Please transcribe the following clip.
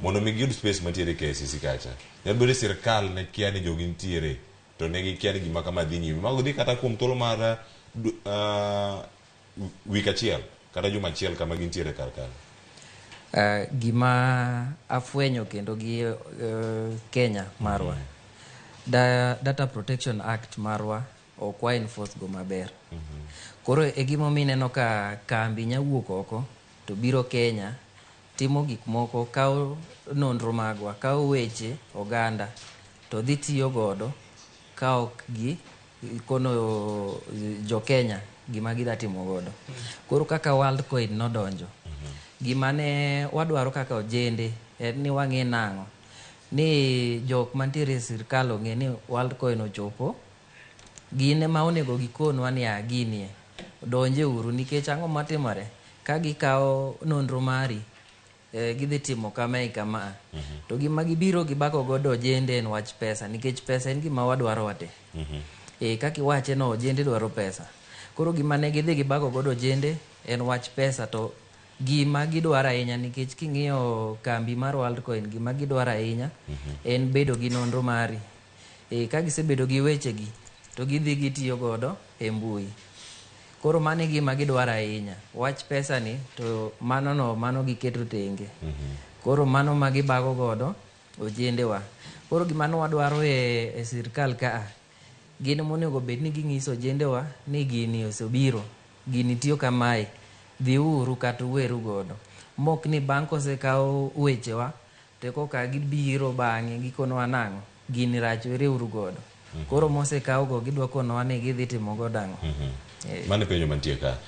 Mondo mi giyud space mantiere KICC kacha. Nyalo bedo ni sirkal ne kia ni jogi nitiere to ne gikia ni gima kama dhi nyime. Mago dhi kata kuom thuolo mar wik achiel kata juma achiel kama gintiere kar kanyo. Gima afwenyo kendo gi Kenya marwa, Data Protection Act marwa ok wa enforce go maber. Koro e gimomiyo ineno ka kambi nya wuok oko to biro Kenya timo gik moko, kawo nonro magwa, kawo weche oganda to dhi tiyo godo ka ok gi kono jo Kenya gima gidwa timo godo. Koro kaka Worldcoin nodonjo, gima ne wadwaro kaka ojende en ni wang'e nang'o ni jok mantiere e sirkal ong'e ni Worldcoin ochopo, gin ema onego gikonwa ni a ginie donje uru nikech ang'o matimore ka gikawo nonro mari gidhi timo kamae kama. To gima gibiro gibago godo ojende en wach pesa nikech pesa en gima wadwaro wate. Kaka iwache no ojende dwaro pesa. Koro gima ne gidhi gibago godo ojende en wach pesa to gima gidwaro ahinya nikech king'iyo kambi mar Worldcoin gima gidwaro ahinya en bedo gi nonro mari. Ka gisebedo gi wechegi to gidhi gitiyo godo e mbui. Koro mano e gima gidwaro ahinya. Wach pesa ni to mano no mano giketo tenge. Koro mano ma gibago godo ojendewa. Koro gima ne wadwaro e sirkal kaa, gin monego bed ni ging'iso ojendewa ni gini osebiro, gini tiyo kamae, dhiuru kata uweru godo. Mok ni bang' kosekaw wechewa to koka gibiro bang'e gikonowa nang'o, gini rach wereuru godo. Koro mosekaw go gidwa konowa ni gidhi timo godo ang'o. Mano e penjo mantie ka.